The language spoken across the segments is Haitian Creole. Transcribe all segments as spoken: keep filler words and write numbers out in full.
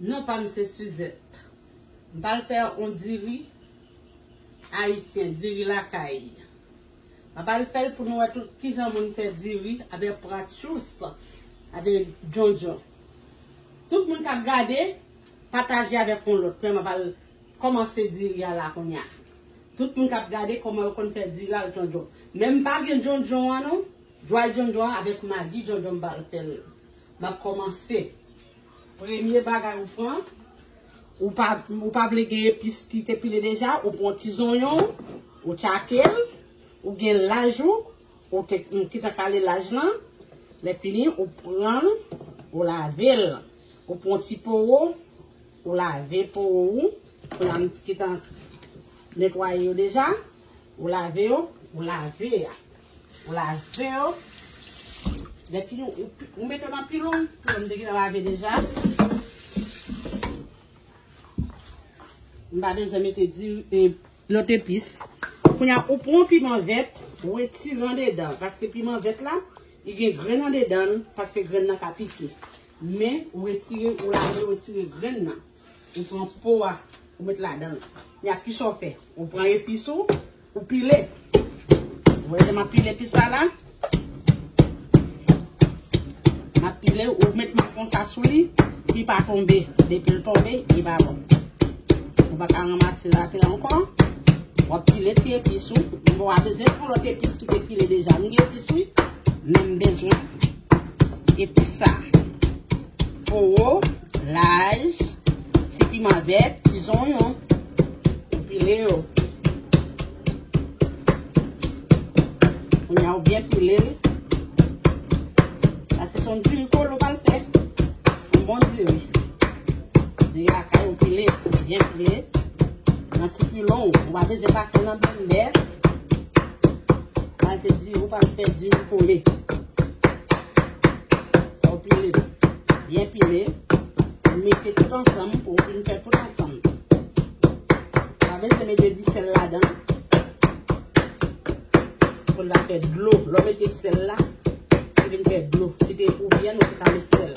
Non pa m se Suzette. M pral fè yon diri ayisyen, diri lakay. M pral fè l pou nou wè tout kijan moun fè diri avèk pratchous, avèk djondjon. Tout moun k ap gade, pataje avèk yon lòt. Frè m, m pral kòmanse diri a la kounye a. Tout moun k ap gade kòman yo konn fè diri a djondjon. Men m pa gen djondjon an non. Djway djondjon an avèk magi djondjon m pral fè l. M ap kòmanse. Premye bagay ou pran, ou pa, ou pa vle gen epis ki te pile deja, ou pran ti zonyon, ou tchake l, ou gen laj ou, ou te, ou gentan kale laj lan, lè fini, ou pran l, ou lave l, ou pran ti powo, ou lave powo ou, pou la m gentan netwaye yo deja. Ou lave yo, ou lave a. Ou lave yo. Lè fini, ou, ou mete nan pilon, pilon m te gentan lave deja. M pa bezwen mete di, e, lòt epis. Kounye a, ou pran piman vèt, ou retire andedan, paske piman vèt la, li gen grenn andedan l, paske grenn nan ka pike. Men, ou retire, ou lave, ou retire grenn nan. Ou pran po a, ou met ladan l. Men ap kisa w fè? Ou pran epis ou, ou pile. Ou wè jan m ap pile epis la la? M ap pile, ou met men konsa sou li, li pa tonbe. Depi l tonbe, li pa bon. Ou pa ka ranmase l atè ankò. W ap pile ti epis ou. Bon, w a bezwen pran lòt epis ki te pile deja. M gen epis wi, men m bezwen epis sa. Powo, laj, ti piman vèt, ti zonyon. Ou pile yo. Kounye a ou byen pile l. Sa se yon diri kole ou pral fè. Yon bon diri. Diri lakay ou pile, byen pile. Nan ti pilon, ou pa bezwen pase nan blendè. Sa se diri ou pral fè, diri kole. Sa ou pile, byen pile. Ou mete tout ansanm, pou ou fin fè tout ansanm. Pa bezwen mete disèl ladan. Pou l pa fè dlo. Lè w mete sèl la, li vin fè dlo. Si te pou vyann, ou te ka met sèl.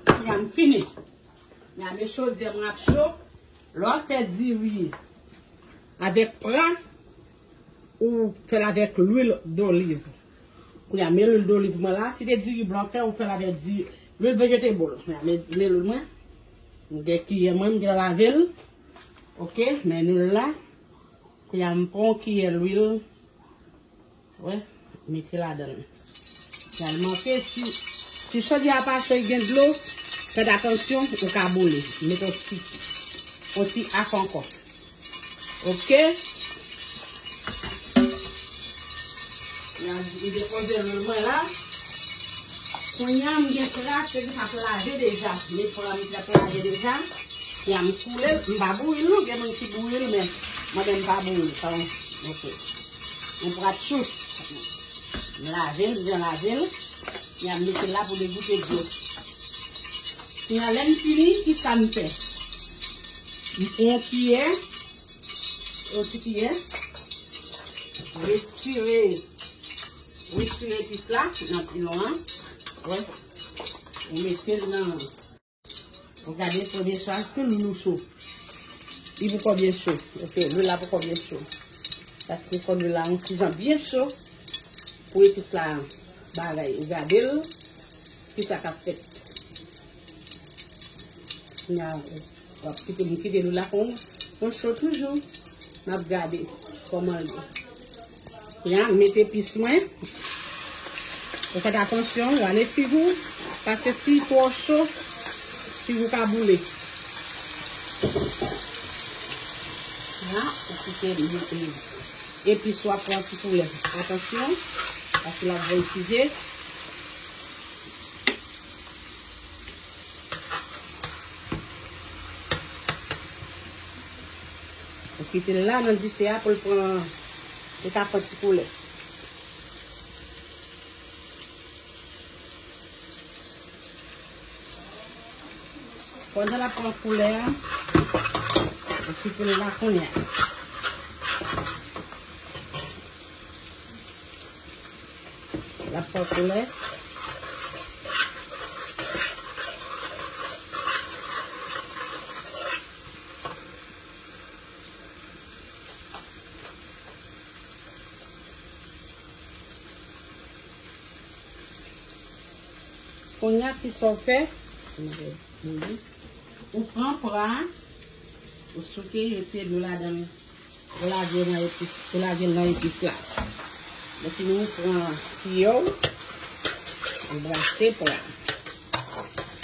Kounye a m fini. Kounye a m met chodyè mwen ap cho. Lè w ap fè diri avèk pra, ou fè l avèk lwil doliv. Kounye a, men lwil doliv mwen la. Si te diri blan w fè, ou fè l avèk di, lwil vegetable. Kounye a, men, men lwil mwen. M gen kiyè mwen, m gen lave l. Oke, men lwil la. Kounye a, m pran yon kiyè lwil. Wè, mete ladan l. Tèlman ke si, si chodyè a pa cho, li gen dlo, fè atansyon, ou ka boule. Mete yon ti, yon ti af ankò. Oke? Li depoze lwil mwen la. Kounye a, m gen pra ke m ap lave deja. Men pra m t ap lave deja. Kounye a, m koule l. M pa bouyi l non. Gen moun ki bouyi l, men mwen menm m pa bouyi l. Sa, oke. Yon pratchous. M lave l, m byen lave l. Kounye a, m mete l la pou li goute dlo. Kounye a, lè m fini, kisa m fè? M pran yon kiyè, yon ti kiyè, retire, retire epis la nan pilon an. Wè. Ou mete l nan, ou gade premye chwa, èske lwil ou cho? Li poko byen cho. Oke, lwil la poko byen cho. Paske fò lwil la yon ti jan byen cho pou epis la bagay. Ou gade l, kisa k ap fèt. Kounye a, w ap kite, m kite lwil la fon, fon cho toujou. M ap gade kòman l ye. Kounye a, m mete epis mwen. Ou fè atansyon, rale fig ou, paske si twò cho, fig ou ka boule. Kounye a, ou kite epis ou ap pran ti koulè. Atansyon, paske l ap voltije. Ou kite l la nan dife a pou l pran, pou l ka pran ti koulè. Pandan l ap pran koulè a, ou kite l la kounye a. L ap pran koulè. Kounye a, kisa w fè? Ou pran pra, ou souke, retire dlo ladan l. Ou lave nan epis, ou lave l nan epis la. Lè fini, ou pran kiyè w, ou brase pra.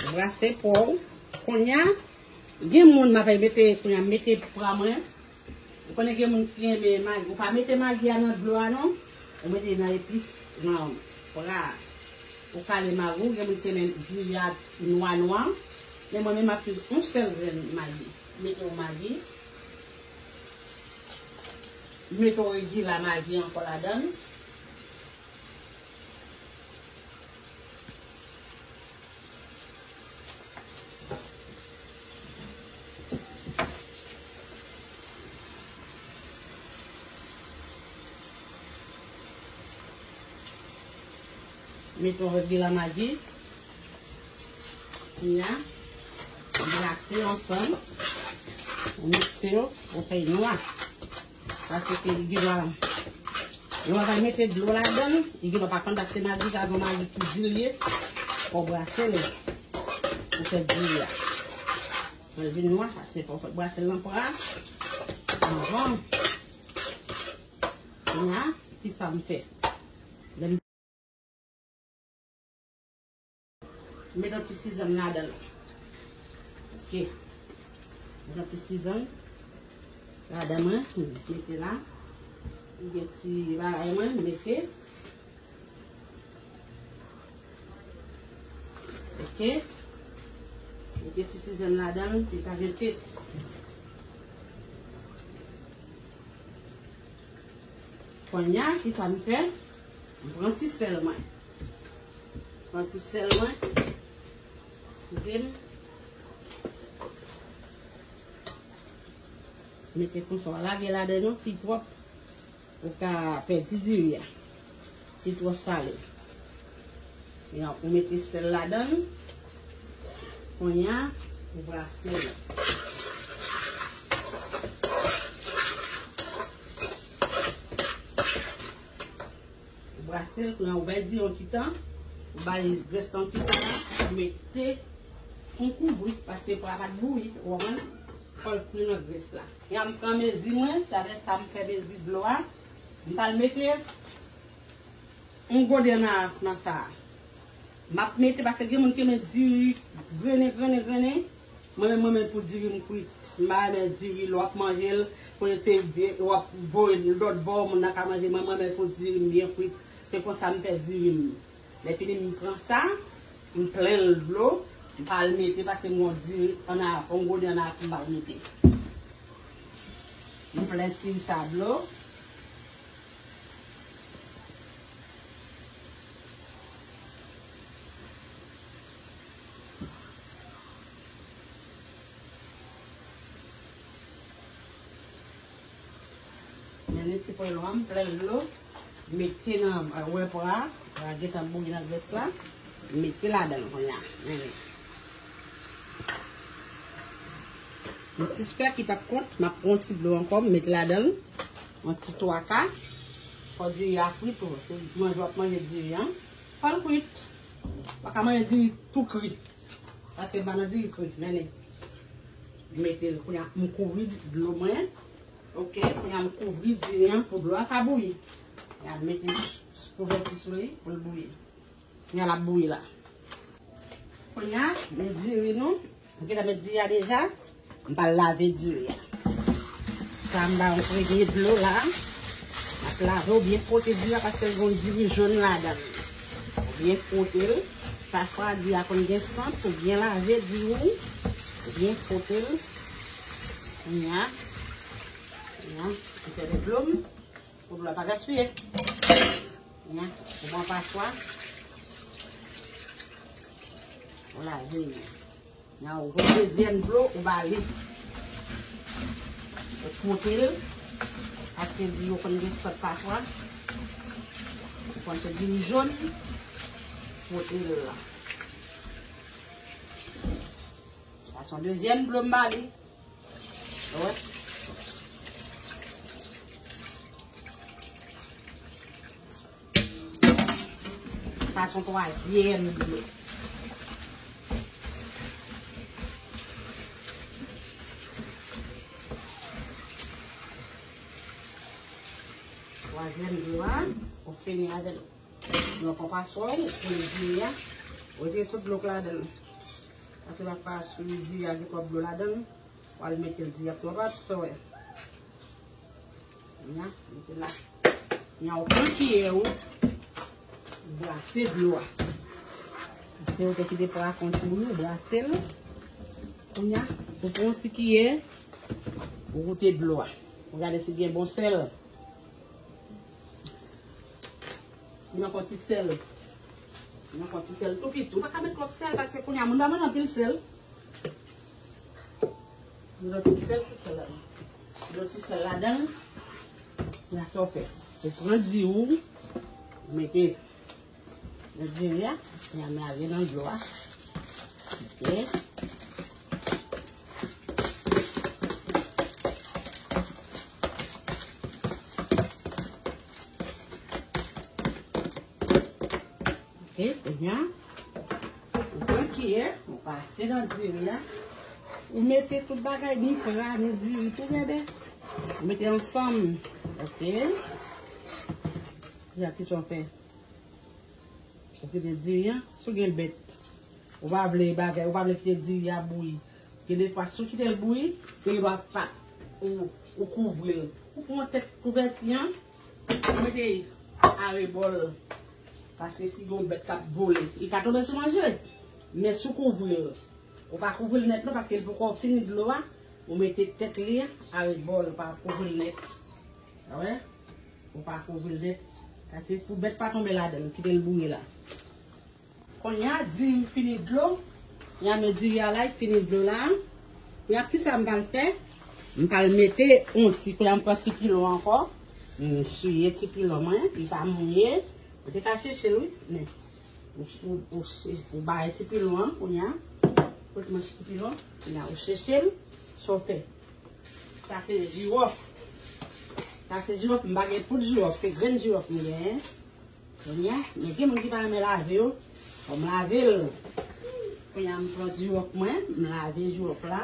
Ou brase pra w. Kounye a, gen moun m ap mete, kounye a, m mete pra mwen. Ou konnen gen moun ki renmen magi. Ou pa mete magi a nan dlo a non. Ou mete nan epis, nan pra. Ou kale magi w, gen moun ki renmen diri a nwa nwa. Men mwen menm m ap fè yon sèl grenn magi. Mete yon magi. Mete yon regila magi ankò ladan l. Mete yon regila magi. Kounye a, brase ansanm. Ou mikse yo, ou fè nwa. Paske li gen dwa, lè w va mete dlo ladan l, li gen dwa pa konn paske magi sa se yon magi ki di l ye. Fò w brase l pou fè diri a. Lè l vin nwa, paske fò w fè brase l nan pra anvan. Kounye a, kisa m fè? Lè m Met yon ti sizann ladan l. Ok. Met yon ti sizann ladan mwen. Mete la. Gen ti bagay mwen, mete. Ok. Mete ti sizann ladan l, li ka gen tès. Kounye a, kisa m fè? M pran ti sèl mwen. Pran ti sèl mwen. Eskize m. Mete konsa, w lage ladan non, si twòp, ou ka pèdi diri a. Si twò sale. Ou mete sèl ladan l. Kounye a, ou brase l. Ou brase l, kounye a, ou bay diri yon ti tan. Ou bay grès lan yon ti tan, ou mete yon kouvri, paske pra a pa t bouyi, ou konprann? Fò l fri nan grès la. Kounye a, m pran mezi mwen, sa vle sa m fè mezi dlo a. M pral mete yon goden nan, nan sa a. M ap mete, paske gen moun ki renmen diri grennen, grennen, grennen. Mwen menm, mwen menm pou diri m kwit. M pa renmen diri lè w ap manje l, kounye se w ap voye l lòt bò, moun nan ka manje. Mwen, mwen menm pou diri m byen kwit. Se konsa m fè diri m. Lè fini, m pran sa, m plen l dlo, m pa al mete, paske m gon diri ann a, yon goden ann a pou m pa al mete. M plen ti sa dlo. Men ti pwèlon an, m plen dlo, mete nan, wè pra, pra gentan bouyi nan grès la, mete ladan l kounye a. Men. M sispèk li p ap kont, m ap pran yon ti dlo ankò, m met ladan l, yon ti twa ka, fò diri a fri tou, se manje w ap manje diri an, fò l kwit, pa ka manje diri tou kri, paske m pa nan diri kri, men, m mete l kounye a, m kouvri dlo mwen, ok, kounye a m kouvri diri an pou dlo a ka bouyi, kounye a m mete kouvèti sou li pou l bouyi. Kounye a l ap bouyi la. Kounye a, men diri nou. M gentan met diri a deja. M pral lave diri a. Sa m ba yon premye dlo la. M ap lave w byen fwote diri a paske l gon diri jòn ladan l. Ou byen fwote l. Pafwa diri a konn gen sant, ou byen lave diri w. Ou byen fwote l. Kounye a. Kounye a, m fè de dlo m. Pou dlo a pa gaspiye. Nya, ou pran paswa. Ou lave l. Nya, ou pran dezyèm dlo, ou ba li. Ou fwote l. Paske diri yo konn gen sant paswa. Ou konn se diri jòn. Fwote l la. Sa se yon dezyèm dlo m ba li. Ou wè? Sa se yon twazyèm dlo. Twazyèm dlo a, ou fini avè l. Nan pran paswa w, ou pran diri a, ou retire tout dlo k ladan l. Pase pa paswa diri a gen twòp dlo ladan l, ou al mete l diri a twòp ap, sa w wè. Nya, mete la. Nya, ou pran kiyè ou, brase dlo a. Se ou te kite pou rakonte moun yo, brase l. Kounya, ou pran yon ti kiyè, ou goute dlo a. Ou gade si gen bon sèl. Ou nan fon ti sèl. Ou nan fon ti sèl tou piti. Ou pa ka met twòp sèl, paske kounya moun pa mande anpil sèl. Yon ti sèl, tout sèl ladan. Yon ti sèl ladan. La sa w fè. Ou pran diri ou, ou mete nan diri a, epi a melaje nan dlo a. Ok. Ok, kounya, ou pran kiyè, ou pase nan diri a, ou mete tout bagay, ni pra, ni diri, tou genbe. Ou mete ansanm, ok. Kounya, kisa w fè? Ou kite diri a, si w gen bèt, ou pa vle bagay, ou pa vle kite diri a bouyi. Gen de fwa, si w kite l bouyi, gen dwa pa, ou, ou kouvri l. Ou pran tèt kouvèti a, ou mete arebò l. Paske si gen yon bèt k ap vole, li ka tonbe sou manje. Men si w kouvri l, ou pa kouvri l nèt non, paske l poko fini dlo a, ou mete tèt li arebò l, ou pa kouvri l nèt. Ou wè? Ou pa kouvri l nèt. Paske pou bèt pa tonbe ladan l, kite l bouyi la. Kounye a, diri m fini dlo. Kounye a, men diri a la, li fini dlo la. Kounye a, kisa m pral fè? M pral mete yon ti, kounye a, m pran ti pilon ankò. M siye ti pilon mwen, li pa mouye. Ou te ka chèche l, wi, men ou, ou, ou, ou bay ti pilon an, kounye a. Ou te manche ti pilon, kounye a, ou chèche l, sa w fè. Sa se jiwòf. Sa se jiwòf, m pa gen poud jiwòf, se grenn jiwòf m genyen. Kounye a, men gen moun ki pa renmen lave yo. Bon, m lave l. Kounye a, m pran jiwòf mwen, m lave jiwòf la.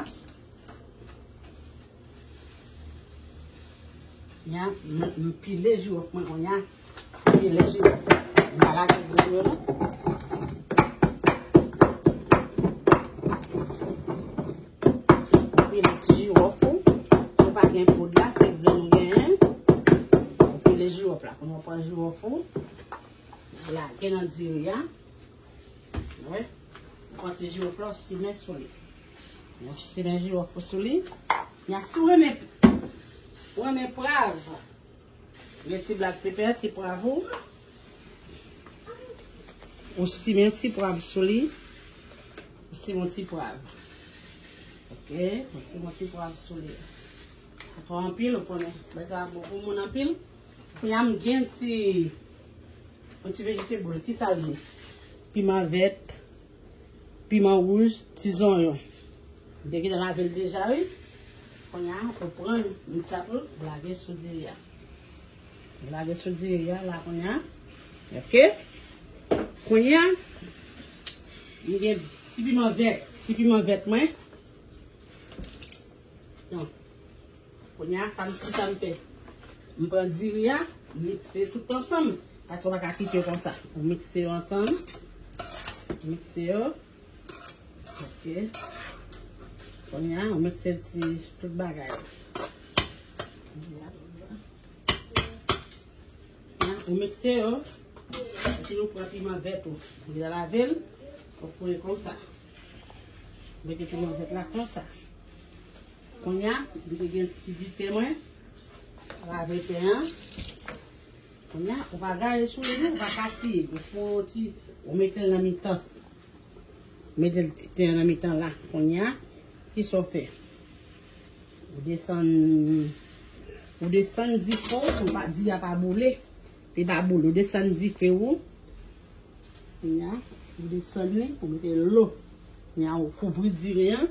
Kounye a, m, m pile jiwòf mwen kounye a. M pile jiwòf. M pa lage grenn yo non. Ou pile ti jiwòf ou. Si w pa gen poud la, se grenn ou genyen. Ou pile jiwòf la. Kounye a w pran jiwòf ou. Ou lage nan diri a. Wi. Ou pran ti jiwòf la, ou simen sou li. Ou simen jiwòf ou sou li. Kounye a, si w renmen, ou renmen prav. Gen ti black pepper, ti pwav ou. Ou simen ti pwav sou li. Ou simen ti pwav. Ok, ou simen ti pwav sou li. Pa twò anpil, ou konnen. Bagay sa bon pou moun anpil. Kounye a m gen ti, yon ti vegetable. Kisa l ye? Piman vèt. Piman wouj, ti zonyon. M te gentan lave l deja, wi. Kounye a, ou pran yon chapel, ou lage sou diri a. Ou lage sou diri a, la, kounye a. Ok? Kounye a, m gen ti piman vèt, ti piman vèt mwen. Donk, kounye a, sa m, kisa m fè? M pran diri a, m mikse tout ansanm. Paske w pa ka kite yo konsa. Ou mikse yo ansanm. Mikse yo. Ok. Kounye a, ou mikse ti tout bagay. Ou mikse yo. Epi ou pran piman vèt ou. Ou deja lave l. Ou foure konsa. Mete piman vèt la konsa. Kounye a, m te gen ti diten mwen. Lave ten an. Kounye a, ou pa gaye sou li, ou pa kasiye. Ou fè yon ti, ou mete l nan mitan. Ou mete l ti ten an nan mitan la. Kounye a, kisa w fè? Ou desann, ou desann dife w, pou pa, diri a pa boule. Li pa boule, ou desann dife w. Kounye a, ou desann li, ou mete dlo. Kounye a, ou kouvri diri an.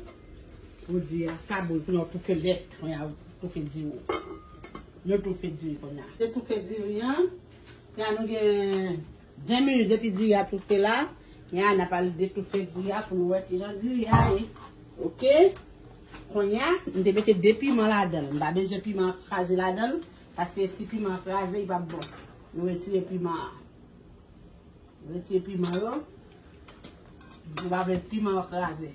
Pou diri a ka bouyi, kounye a, ou toufe nèt. Kounye a, ou toufe diri. Nou toufe diri kounye a. Nou toufe diri an. Kounye a, nou gen ven minit depi diri a toufe la. Kounye a, n ap al detoufe diri a pou nou wè kijan diri a ye. Ok? Kounye a, m te mete de piman ladan l. M pa bezwen piman kraze ladan l. Paske si piman an kraze, li p ap bon. Nou retire piman an. Nou retire piman yo. Nou pa vle piman an kraze.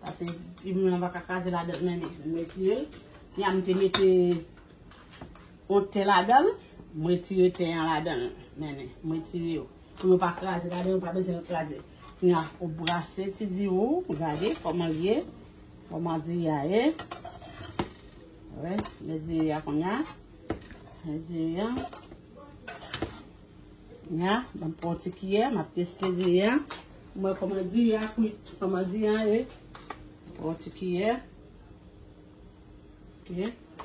Paske piman an pa ka kraze ladan, men nou retire l. Kounya m te mete yon te ladan l. M retire te an ladan l. Men nou retire yo. Pou yo pa kraze ladan, yo pa bezwen kraze. Kounya ou brase ti diri w, gade kòman l ye. Kòman diri a ye. Wè, men diri a kounya. Men diri a. Kounya, m ap pran ti kiyè, m ap teste diri a. M wè kòman diri a kwit, kòman diri a ye. M pran ti kiyè. Ok,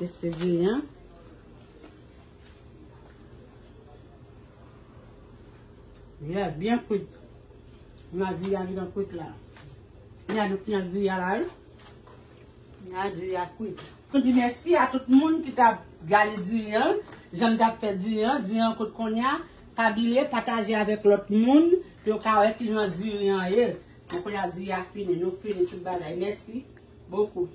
teste diri a. Yeah, byen kwit. Kounya diri a gentan kwit la. Kounya nou kounya diri a la, wi. Kounya diri a kwit. Nou di mèsi a tout moun ki t ap gade diri an, jan m t ap fè diri an, diri an kwit kounya, pa bliye pataje avèk lòt moun, pou yo ka wè kijan diri an ye. Bon, kounya diri a fini, nou fini tout bagay. Mèsi bokou.